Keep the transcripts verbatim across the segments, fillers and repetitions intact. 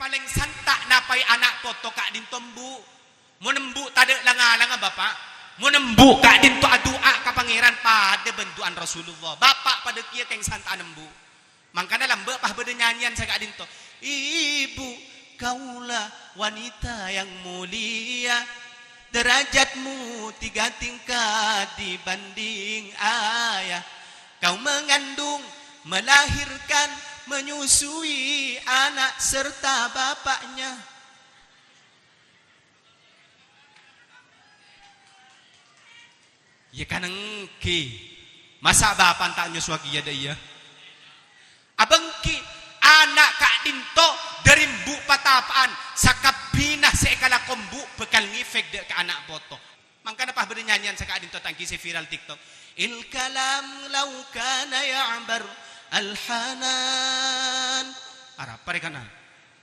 Palèng santa' napaè ana' poto ka'dinto embu'. Mon embu' tadâ' lang-alanga, Bapa'. Mon embu' ka'dinto adu'a ka Pangèran padâ bân du'ana Rasulullah. Bapa' padâ kèya kèng santa'an embu'. Mangkana lambâ' pas bâdâ nyanyèyan saka'dinto. Ibu, kaulah wanita yang mulia. Derajatmu tiga tingkat dibanding ayah. Kau mengandung, melahirkan, menyusui anak serta bapaknya. Iyâ kan èngghi. Masa' bapa'na ta' nyosowaghi iyâ dâ' iyâ? Abâ' èngghi, ana' ka'dinto dâri embu' patapa'an, sakabbhina sè èkalako embu' bhâkal ngèfèk dâ' ka ana' poto. Mangkana pas bâdâ nyanyèyan saka'dinto ta' èngghi sè viral TikTok. Il kalam law kana ya'bar al-hanan. Arapa rè kana?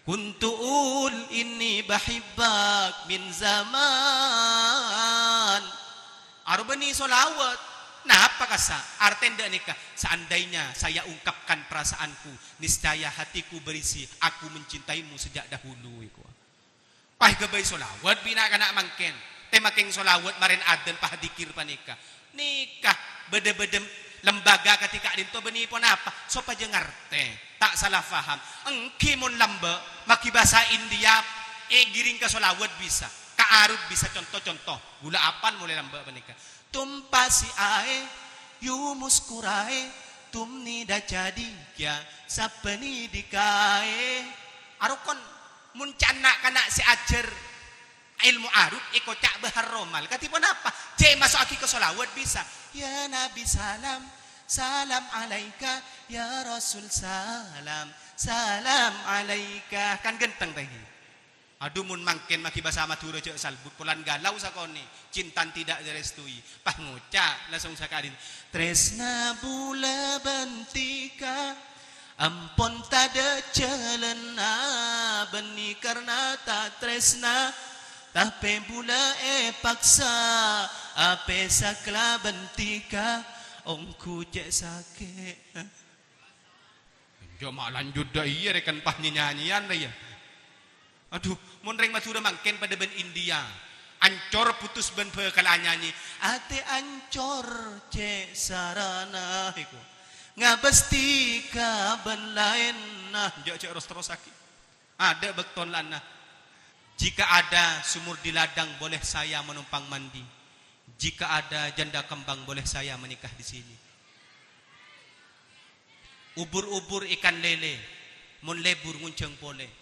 Kuntu ul inni bahibbak min zaman. Aro bânnè sholawat. Napa kassa'? Artèna dâ' nèka, seandainya saya ungkapkan perasaanku, niscaya hatiku berisi, aku mencintaimu sejak dahulu, èko. Pas èghâbây sholawat bi' na'-kana' mangkèn. Tè makèng sholawat marèn adzan pas dzikir panèka. Nèka bâdâ-bâdâ lembaga kadhi ka'dinto bânnè ponapa? Sopajâ ngartè, ta' sala paham. Èngghi mon lambâ', maghi bhâsa India, èghirèng ka sholawat bisa, ka arut bisa, conto-conto. Ghulâ apa'an molaè lambâ' panèka. Tum pasi aè, yu muskuraè, tum nida jadi kya, sabbhâni dikaè. Arokon, mon ca'na kana' sè ajhâr èlmo arut èkoca' bahar romal. Kadhi ponapa? Cè' maso'aghi ka sholawat bisa. Ya Nabi salam, salam alaika. Ya Rasul salam, salam alaika. Kan ghânteng, ta' èngghi? Adhu, mon mangkèn maghi bhâsa Madhurâ jhâ' salbut, polana galau sakonè'. Cinta tidak direstui. Pas ngoca' langsung sakadin. Trèsna bulâ bân dhika. Ampon tadâ' jhâlânna bânnè karna ta' trèsna, tapè bulâ èpaksa, apè sakla bân dhika, ongghu cè' sakè'. Jhâ' ma' lanjut dâ' iyâ rè kan pas nyanyian rè ya. Adhu, mon rèng Madhurâ mangkèn padâ bân India. Ancor putus bân bhâkal anyanyè. Atè ancor cè' sarana, èko. Ngabâs dhika bân laènna. Jhâ', jhâ' ros-terrossaghi. Adâ' bâkto la'anna. Jika ada sumur di ladang, boleh saya menumpang mandi. Jika ada janda kembang, boleh saya menikah di sini. Ubur-ubur ikan lele, mon lebur ngonjhâng polè.